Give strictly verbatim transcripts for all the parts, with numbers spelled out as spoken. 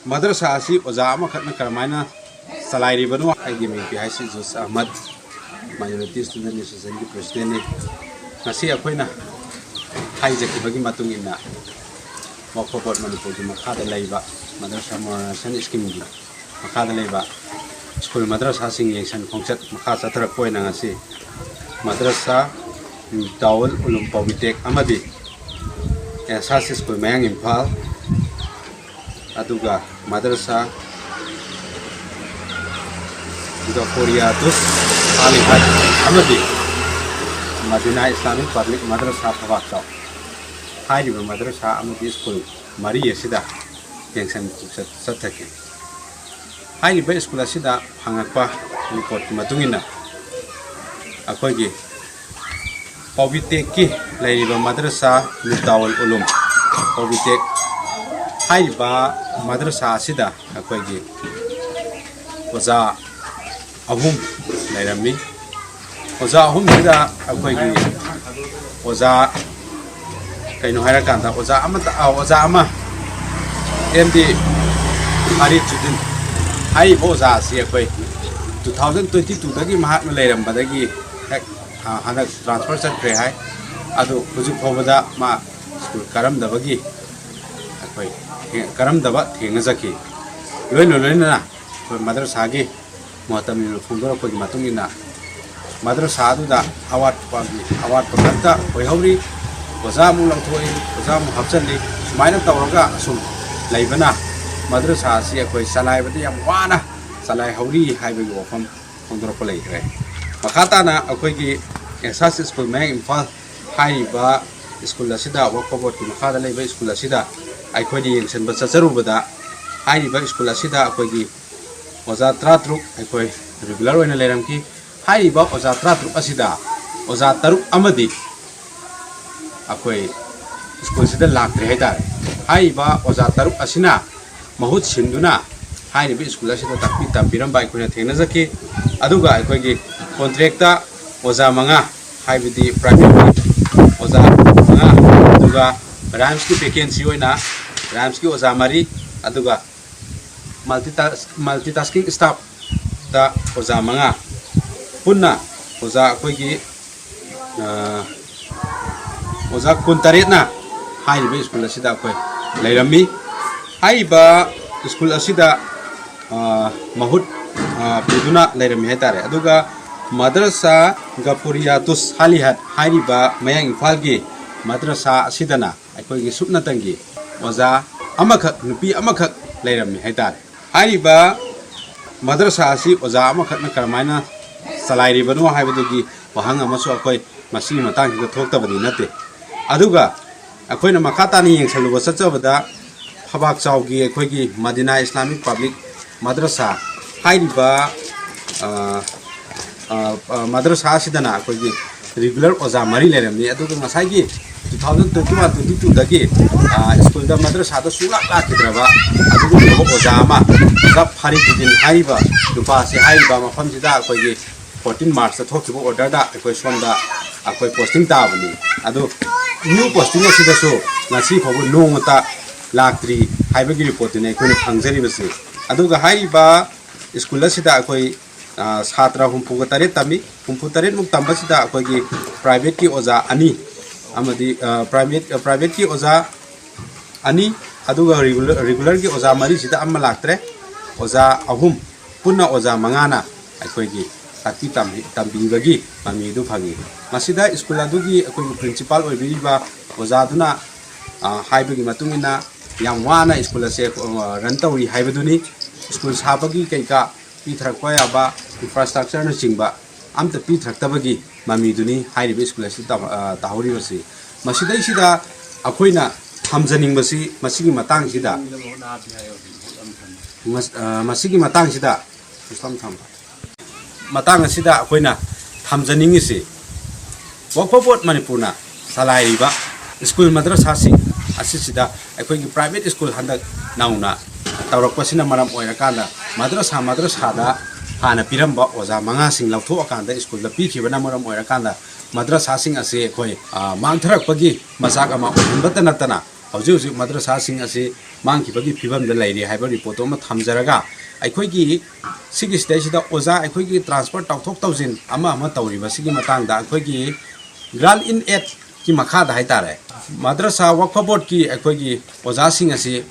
ꯃꯗꯔꯁꯥ ꯑꯁꯤ ꯑꯣꯖꯥ ꯑꯃꯈꯛꯅ ꯀꯔꯝꯍꯥꯏꯅ ꯆꯂꯥꯏꯔꯤꯕꯅꯣ? ꯑꯩꯒꯤ ꯃꯤꯡ ꯄꯤ ꯍꯥꯏꯁꯤ ꯖꯨꯁ ꯑꯍꯃꯗ, ꯃꯥꯏꯅꯣꯔꯤꯇꯤ ꯁ꯭ꯇꯨꯗꯦꯟ ꯑꯦꯁꯣꯁꯤꯌꯦꯁꯟꯒꯤ ꯄ꯭ꯔꯦꯁꯤꯗꯦꯟꯠꯅꯤ꯫ ꯉꯁꯤ ꯑꯩꯈꯣꯏꯅ ꯍꯥꯏꯖꯈꯤꯕꯒꯤ ꯃꯇꯨꯡ ꯏꯟꯅ, ꯋꯛꯐ ꯕꯣꯔꯗ ꯃꯅꯤꯄꯨꯔꯒꯤ ꯃꯈꯥꯗ ꯂꯩꯕ ꯃꯗꯔꯁꯥ ꯃꯣꯗꯔꯅꯥꯏꯖꯦꯁꯟ ꯁ꯭ꯀꯤꯝꯒꯤ ꯃꯈꯥꯗ ꯂꯩꯕ ꯁ꯭ꯀꯨꯜ ꯃꯗꯔꯁꯥꯁꯤꯡ ꯌꯦꯡꯁꯤꯟ ꯈꯣꯡꯆꯠ ꯃꯈꯥ ꯆꯠꯊꯔꯛꯄ ꯑꯣꯏꯅ ꯉꯁꯤ ꯃꯗꯔꯁꯥ ꯗꯥꯎꯜ ꯎꯂꯨꯝ ꯄꯥꯎꯃꯤꯇꯦꯛ ꯑꯃꯗꯤ ꯑꯦꯁꯥꯁ ꯁ꯭ꯀꯨꯜ ꯃꯌꯥꯡ ꯏꯝꯐꯥꯜ, ꯑꯗꯨꯒ ꯃꯗꯔꯁꯥ ꯖꯀꯣꯔꯤꯌꯥ ꯗꯨꯁ ꯁꯥꯂꯤꯍꯥꯠ ꯑꯃꯗꯤ ꯃꯗꯤꯅꯥ ꯏꯁꯂꯥꯃꯤꯛ ꯄꯕ꯭ꯂꯤꯛ ꯃꯗꯔꯁꯥ ꯊꯕꯥꯛꯇ ꯍꯥꯏꯔꯤꯕ ꯃꯗꯔꯁꯥ ꯑꯃꯗꯤ ꯁ꯭ꯀꯨꯜ ꯃꯔꯤ ꯑꯁꯤꯗ ꯌꯦꯡꯁꯟ ꯈꯣꯡꯆꯠ ꯆꯠꯊꯈꯤ꯫ ꯍꯥꯏꯔꯤꯕ ꯁ꯭ꯀꯨꯜ ꯑꯁꯤꯗ ꯐꯪꯂꯛꯄ ꯔꯤꯄꯣꯔꯠꯀꯤ ꯃꯇꯨꯡ ꯏꯟꯅ, ꯑꯩꯈꯣꯏꯒꯤ ꯄꯥꯎꯕꯤꯇꯦꯛꯀꯤ ꯂꯩꯔꯤꯕ ꯃꯗ꯭ꯔꯁꯥ ꯃꯤꯐꯇꯥꯍꯨꯜ ꯎꯂꯨꯝ ꯄꯥꯎꯕꯤꯇꯦꯛ ꯍꯥꯏꯔꯤꯕ ꯃꯗ꯭ꯔꯁꯥ ꯑꯁꯤꯗ ꯑꯩꯈꯣꯏꯒꯤ ꯑꯣꯖꯥ ꯑꯍꯨꯝ ꯂꯩꯔꯝꯃꯤ꯫ ꯑꯣꯖꯥ ꯑꯍꯨꯝꯁꯤꯗ ꯑꯩꯈꯣꯏꯒꯤ ꯑꯣꯖꯥ, ꯀꯩꯅꯣ ꯍꯥꯏꯔꯀꯥꯟꯗ, ꯑꯣꯖꯥ ꯑꯃꯇ, ꯑ, ꯑꯣꯖꯥ ꯑꯃ, ꯑꯦꯝ ꯗꯤ ꯐꯥꯔꯤꯗ ꯖꯨꯗꯤꯟ ꯍꯥꯏꯔꯤꯕ ꯑꯣꯖꯥ ꯑꯁꯤ ꯑꯩꯈꯣꯏ two thousand twenty twoꯗꯒꯤ ꯃꯍꯥꯛꯅ ꯂꯩꯔꯝꯕꯗꯒꯤ ꯍꯦꯛ, ꯑ, ꯍꯟꯗꯛ ꯇ꯭ꯔꯥꯟꯁꯐꯔ ꯆꯠꯈ꯭ꯔꯦ ꯍꯥꯏ꯫ ꯑꯗꯨ ꯍꯧꯖꯤꯛ ꯐꯥꯎꯕꯗ ꯃꯥ ꯁ꯭ꯀꯨꯜ ꯀꯥꯔꯝꯗꯕꯒꯤ, ꯑꯩꯈꯣꯏ ꯊꯦ-, ꯀꯥꯔꯝꯗꯕ ꯊꯦꯡꯅꯖꯈꯤ꯫ ꯂꯣꯏꯅ ꯂꯣꯏꯅꯅ ꯑꯩꯈꯣꯏ ꯃꯗ꯭ꯔꯁꯥꯒꯤ ꯃꯨꯍꯇꯃꯤꯝꯅ ꯐꯣꯡꯗꯣꯔꯛꯄꯒꯤ ꯃꯇꯨꯡ ꯏꯟꯅ ꯃꯗ꯭ꯔꯁꯥ ꯑꯗꯨꯗ ꯑꯋꯥꯠꯄꯒꯤ ꯑꯋꯥꯠꯄ ꯈꯛꯇ ꯑꯣꯏꯍꯧꯔꯤ꯫ ꯑꯣꯖꯥ ꯑꯃꯨꯛ ꯂꯧꯊꯣꯛꯏ, ꯑꯣꯖꯥ ꯑꯃꯨꯛ ꯍꯥꯞꯆꯤꯜꯂꯤ, ꯁꯨꯃꯥꯏꯅ ꯇꯧꯔꯒ ꯑꯁꯨꯝ ꯂꯩꯕꯅ ꯃꯗ꯭ꯔꯁꯥ ꯑꯁꯤ ꯑꯩꯈꯣꯏ ꯆꯂꯥꯏꯕꯗ ꯌꯥꯝ ꯋꯥꯅ ꯆꯂꯥꯏꯍꯧꯔꯤ ꯍꯥꯏꯕꯒꯤ ꯋꯥꯐꯝ ꯐꯣꯡꯗꯣꯔꯛꯄ ꯂꯩꯈ꯭ꯔꯦ꯫ ꯃꯈꯥ ꯇꯥꯅ ꯑꯩꯈꯣꯏꯒꯤ ꯑꯦꯁꯥꯁ ꯁ꯭ꯀꯨꯜ ꯃꯌꯥꯡ ꯏꯝꯐꯥꯜ ꯍꯥꯏꯔꯤꯕ ꯁ꯭ꯀꯨꯜ ꯑꯁꯤꯗ, ꯋꯛꯐ ꯕꯣꯔꯗꯀꯤ ꯃꯈꯥꯗ ꯂꯩꯕ ꯁ꯭ꯀꯨꯜ ꯑꯁꯤꯗ ꯑꯩꯈꯣꯏꯅ ꯌꯦꯡꯁꯤꯟꯕ ꯆꯠꯆꯔꯨꯕꯗ, ꯍꯥꯏꯔꯤꯕ ꯁ꯭ꯀꯨꯜ ꯑꯁꯤꯗ ꯑꯩꯈꯣꯏꯒꯤ ꯑꯣꯖꯥ ꯇꯔꯥꯇꯔꯨꯛ ꯑꯩꯈꯣꯏ ꯔꯤꯒꯨꯂꯔ ꯑꯣꯏꯅ ꯂꯩꯔꯝꯈꯤ꯫ ꯍꯥꯏꯔꯤꯕ ꯑꯣꯖꯥ ꯇꯔꯥꯇꯔꯨꯛ ꯑꯁꯤꯗ ꯑꯣꯖꯥ ꯇꯔꯨꯛ ꯑꯃꯗꯤ ꯑꯩꯈꯣꯏ ꯁ꯭ꯀꯨꯜꯁꯤꯗ ꯂꯥꯛꯇ꯭ꯔꯦ ꯍꯥꯏꯇꯥꯔꯦ꯫ ꯍꯥꯏꯔꯤꯕ ꯑꯣꯖꯥ ꯇꯔꯨꯛ ꯑꯁꯤꯅ ꯃꯍꯨꯠ ꯁꯤꯟꯗꯨꯅ ꯍꯥꯏꯔꯤꯕ ꯁ꯭ꯀꯨꯜ ꯑꯁꯤꯗ ꯇꯥꯛꯄꯤ ꯇꯝꯕꯤꯔꯝꯕ ꯑꯩꯈꯣꯏꯅ ꯊꯦꯡꯅꯖꯈꯤ꯫ ꯑꯗꯨꯒ ꯑꯩꯈꯣꯏꯒꯤ ꯀꯣꯟꯇ꯭ꯔꯦꯛꯇ ꯑꯣꯖꯥ ꯃꯉꯥ, ꯍꯥꯏꯕꯗꯤ ꯄ꯭ꯔꯥꯏꯚꯦꯠꯀꯤ ꯑꯣꯖꯥ ꯃꯉꯥ, ꯑꯗꯨꯒ ꯔꯥꯏꯝꯁꯀꯤ ꯚꯦꯀꯦꯟꯁꯤ ꯑꯣꯏꯅ ꯔꯥꯏꯝꯁꯀꯤ ꯑꯣꯖꯥ ꯃꯔꯤ, ꯑꯗꯨꯒ multitasking staff ꯇ ꯑꯣꯖꯥ ꯃꯉꯥ, ꯄꯨꯟꯅ ꯑꯣꯖꯥ ꯑꯩꯈꯣꯏꯒꯤ ꯑꯣꯖꯥ ꯀꯨꯟꯇꯔꯦꯠꯅ ꯍꯥꯏꯔꯤꯕ ꯁ꯭ꯀꯨꯜ ꯑꯁꯤꯗ ꯑꯩꯈꯣꯏ ꯂꯩꯔꯝꯃꯤ꯫ ꯍꯥꯏꯔꯤꯕ ꯁ꯭ꯀꯨꯜ ꯑꯁꯤꯗ ꯃꯍꯨꯠ ꯄꯨꯗꯨꯅ ꯂꯩꯔꯝꯃꯤ ꯍꯥꯏ ꯇꯥꯔꯦ꯫ ꯑꯗꯨꯒ ꯃꯗ꯭ꯔꯁꯥ ꯒꯐꯨꯔꯤꯌꯥꯇꯨꯁ ꯁꯥꯂꯤꯍꯠ ꯍꯥꯏꯔꯤꯕ ꯃꯌꯥꯡ ꯏꯝꯐꯥꯜꯒꯤ ꯃꯗ꯭ꯔꯁꯥ ꯑꯁꯤꯗꯅ ꯑꯩꯈꯣꯏꯒꯤ ꯁꯨꯞꯅꯇꯪꯒꯤ ꯑꯣꯖꯥ ꯑꯃꯈꯛ, ꯅꯨꯄꯤ ꯑꯃꯈꯛ ꯂꯩꯔꯝꯃꯤ ꯍꯥꯏ ꯇꯥꯔꯦ꯫ ꯍꯥꯏꯔꯤꯕ ꯃꯗ꯭ꯔꯁꯥ ꯑꯁꯤ ꯑꯣꯖꯥ ꯑꯃꯈꯛꯅ ꯀꯔꯝꯍꯥꯏꯅ ꯆꯂꯥꯏꯔꯤꯕꯅꯣ ꯍꯥꯏꯕꯗꯨꯒꯤ ꯋꯥꯍꯪ ꯑꯃꯁꯨ ꯑꯩꯈꯣꯏ ꯃꯁꯤꯒꯤ ꯃꯇꯥꯡꯁꯤꯗ ꯊꯣꯛꯇꯕꯗꯤ ꯅꯠꯇꯦ꯫ ꯑꯗꯨꯒ ꯑꯩꯈꯣꯏꯅ ꯃꯈꯥ ꯇꯥꯅ ꯌꯦꯡꯁꯜꯂꯨꯕ ꯆꯠꯆꯕꯗ, ꯐꯕꯥꯛꯆꯥꯎꯒꯤ ꯑꯩꯈꯣꯏꯒꯤ ꯃꯗꯤꯅꯥ ꯏꯁꯂꯥꯃꯤꯛ ꯄꯕ꯭ꯂꯤꯛ ꯃꯗ꯭ꯔꯁꯥ ꯍꯥꯏꯔꯤꯕ ꯃꯗ꯭ꯔꯁꯥ ꯑꯁꯤꯗꯅ ꯑꯩꯈꯣꯏꯒꯤ ꯔꯤꯒꯨꯂꯔ ꯑꯣꯖꯥ ꯃꯔꯤ ꯂꯩꯔꯝꯃꯤ꯫ ꯑꯗꯨꯒ ꯉꯁꯥꯏꯒꯤ two thousand twenty one twenty two ꯗꯒꯤ ꯁ꯭ꯀꯨꯜꯗ ꯃꯗ꯭ꯔꯁꯥꯗ ꯁꯨꯡꯂꯥꯛ ꯂꯥꯛꯈꯤꯗ꯭ꯔꯕ ꯑꯗꯨꯒꯨꯝꯂꯕ ꯑꯣꯖꯥ ꯑꯃ, ꯑꯣꯖꯥ ꯐꯔꯤꯗꯨꯗꯤꯟ ꯍꯥꯏꯔꯤꯕ ꯅꯨꯄꯥꯁꯤ ꯍꯥꯏꯔꯤꯕ ꯃꯐꯝꯁꯤꯗ ꯑꯩꯈꯣꯏꯒꯤ fourteen March ꯇ ꯊꯣꯛꯈꯤꯕ order ꯗ ꯑꯩꯈꯣꯏ ꯁꯣꯝꯗ ꯑꯩꯈꯣꯏ posting ꯇꯥꯕꯅꯤ꯫ ꯑꯗꯨ new posting ꯑꯁꯤꯗꯁꯨ ꯉꯁꯤ ꯐꯥꯎꯕ ꯅꯣꯡꯃꯇ ꯂꯥꯛꯇ꯭ꯔꯤ ꯍꯥꯏꯕꯒꯤ report ꯇꯨꯅꯤ ꯑꯩꯈꯣꯏꯅ ꯐꯪꯖꯔꯤꯕꯁꯤ꯫ ꯑꯗꯨꯒ ꯍꯥꯏꯔꯤꯕ ꯁ꯭ꯀꯨꯜ ꯑꯁꯤꯗ ꯑꯩꯈꯣꯏ ꯁꯥꯇ꯭ꯔ ꯍꯨꯝꯐꯨꯒ ꯇꯔꯦꯠ ꯇꯝꯃꯤ꯫ ꯍꯨꯝꯐꯨ ꯇꯔꯦꯠꯃꯨꯛ ꯇꯝꯕꯁꯤꯗ ꯑꯩꯈꯣꯏꯒꯤ private ꯀꯤ ꯑꯣꯖꯥ ꯑꯅꯤ ꯑꯃꯗꯤ private private ꯀꯤ ꯑꯣꯖꯥ ꯑꯅꯤ, ꯑꯗꯨꯒ regular regular ꯒꯤ ꯑꯣꯖꯥ ꯃꯔꯤꯁꯤꯗ ꯑꯃ ꯂꯥꯛꯇ꯭ꯔꯦ꯫ ꯑꯣꯖꯥ ꯑꯍꯨꯝ, ꯄꯨꯟꯅ ꯑꯣꯖꯥ ꯃꯉꯥꯅ ꯑꯩꯈꯣꯏꯒꯤ ꯇꯥꯛꯄꯤ ꯇꯝꯕꯤ-, ꯇꯝꯕꯤꯕꯒꯤ ꯃꯃꯤꯗꯨ ꯐꯪꯉꯤ꯫ ꯃꯁꯤꯗ ꯁ꯭ꯀꯨꯜ ꯑꯗꯨꯒꯤ ꯑꯩꯈꯣꯏꯒꯤ principal ꯑꯣꯏꯕꯤꯔꯤꯕ ꯑꯣꯖꯥꯗꯨꯅ, ꯑ, ꯍꯥꯏꯕꯒꯤ ꯃꯇꯨꯡ ꯏꯟꯅ ꯌꯥꯝ ꯋꯥꯅ ꯁ꯭ꯀꯨꯜ ꯑꯁꯦ, ꯑ, run ꯇꯧꯔꯤ ꯍꯥꯏꯕꯗꯨꯅꯤ꯫ ꯁ꯭ꯀꯨꯜ ꯁꯥꯕꯒꯤ ꯀꯩꯀꯥ ꯄꯤꯊꯔꯛꯄ ꯌꯥꯕ infrastructure ꯅꯆꯤꯡꯕ ꯑꯝꯇ ꯄꯤꯊꯔꯛꯇꯕꯒꯤ ꯃꯃꯤꯗꯨꯅꯤ ꯍꯥꯏꯔꯤꯕ ꯁ꯭ꯀꯨꯜ ꯑꯁꯤꯗ ꯇꯝ-, ꯑ, ꯇꯧꯍꯧꯔꯤꯕꯁꯤ꯫ ꯃꯁꯤꯗꯩꯁꯤꯗ ꯑꯩꯈꯣꯏꯅ ꯊꯝꯖꯅꯤꯡꯕꯁꯤ ꯃꯁꯤꯒꯤ ꯃꯇꯥꯡꯁꯤꯗ, ꯃꯁ-, ꯑ, ꯃꯁꯤꯒꯤ ꯃꯇꯥꯡꯁꯤꯗ ꯃꯇꯥꯡ ꯑꯁꯤꯗ ꯑꯩꯈꯣꯏꯅ ꯊꯝꯖꯅꯤꯡꯉꯤꯁꯤ, ꯋꯛꯐ ꯕꯣꯔꯗ ꯃꯅꯤꯄꯨꯔꯅ ꯆꯂꯥꯏꯔꯤꯕ ꯁ꯭ꯀꯨꯜ ꯃꯗ꯭ꯔꯁꯥꯁꯤꯡ ꯑꯁꯤꯁꯤꯗ ꯑꯩꯈꯣꯏꯒꯤ private ꯁ꯭ꯀꯨꯜ ꯍꯟꯗꯛ ꯅꯧꯅ ꯇꯧꯔꯛꯄꯁꯤꯅ ꯃꯔꯝ ꯑꯣꯏꯔꯀꯥꯟꯗ ꯃꯗ꯭ꯔꯁꯥ, ꯃꯗ꯭ꯔꯁꯥꯗ ꯍꯥꯟꯅ ꯄꯤꯔꯝꯕ ꯑꯣꯖꯥ ꯃꯉꯥꯁꯤꯡ ꯂꯧꯊꯣꯛꯑꯀꯥꯟꯗ ꯁ꯭ꯀꯨꯜꯗ ꯄꯤꯈꯤꯕꯅ ꯃꯔꯝ ꯑꯣꯏꯔꯀꯥꯟꯗ ꯃꯗ꯭ꯔꯁꯥꯁꯤꯡ ꯑꯁꯤ ꯑꯩꯈꯣꯏ, ꯑ, ꯃꯥꯡꯊꯔꯛꯄꯒꯤ ꯃꯆꯥꯛ ꯑꯃ ꯑꯣꯏꯍꯟꯕꯇ ꯅꯠꯇꯅ ꯍꯧꯖꯤꯛ ꯍꯧꯖꯤꯛ ꯃꯗ꯭ꯔꯁꯥꯁꯤꯡ ꯑꯁꯤ ꯃꯥꯡꯈꯤꯕꯒꯤ ꯐꯤꯕꯝꯗ ꯂꯩꯔꯤ ꯍꯥꯏꯕ ꯔꯤꯄꯣꯔꯠꯇꯨ ꯑꯃ ꯊꯝꯖꯔꯒ, ꯑꯩꯈꯣꯏꯒꯤ ꯁꯤꯒꯤꯁꯤꯗꯩꯁꯤꯗ ꯑꯣꯖꯥ ꯑꯩꯈꯣꯏꯒꯤ ꯇ꯭ꯔꯥꯟꯁꯐꯔ ꯇꯧꯊꯣꯛ ꯇꯧꯁꯤꯟ ꯑꯃ ꯑꯃ ꯇꯧꯔꯤꯕꯁꯤꯒꯤ ꯃꯇꯥꯡꯗ ꯑꯩꯈꯣꯏꯒꯤ ꯒ꯭ꯔꯥꯟ ꯏꯟ ꯑꯦꯗꯀꯤ ꯃꯈꯥꯗ ꯍꯥꯏꯇꯥꯔꯦ, ꯃꯗ꯭ꯔꯁꯥ ꯋꯛꯐ ꯕꯣꯔꯗꯀꯤ ꯑꯩꯈꯣꯏꯒꯤ ꯑꯣꯖꯥꯁꯤꯡ ꯑꯁꯤ,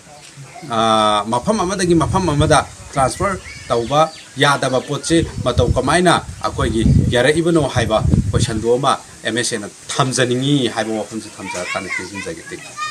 ꯑ, ꯃꯐꯝ ꯑꯃꯗꯒꯤ ꯃꯐꯝ ꯑꯃꯗ ꯇ꯭ꯔꯥꯟꯁꯐꯔ ꯇꯧꯕ ꯌꯥꯗꯕ ꯄꯣꯠꯁꯤ ꯃꯇꯧ ꯀꯃꯥꯏꯅ ꯑꯩꯈꯣꯏꯒꯤ ꯌꯥꯔꯛꯏꯕꯅꯣ ꯍꯥꯏꯕ ꯀꯣꯏꯁꯟꯗꯨ ꯑꯃ ꯑꯦꯝ ꯑꯦꯁ ꯑꯦꯅ ꯊꯝꯖꯅꯤꯡꯉꯤ ꯍꯥꯏꯕ ꯋꯥꯐꯝꯁꯤ ꯊꯝꯖꯔꯀꯥꯟꯗ ꯇꯦꯟꯁꯤꯟꯖꯒꯦ꯫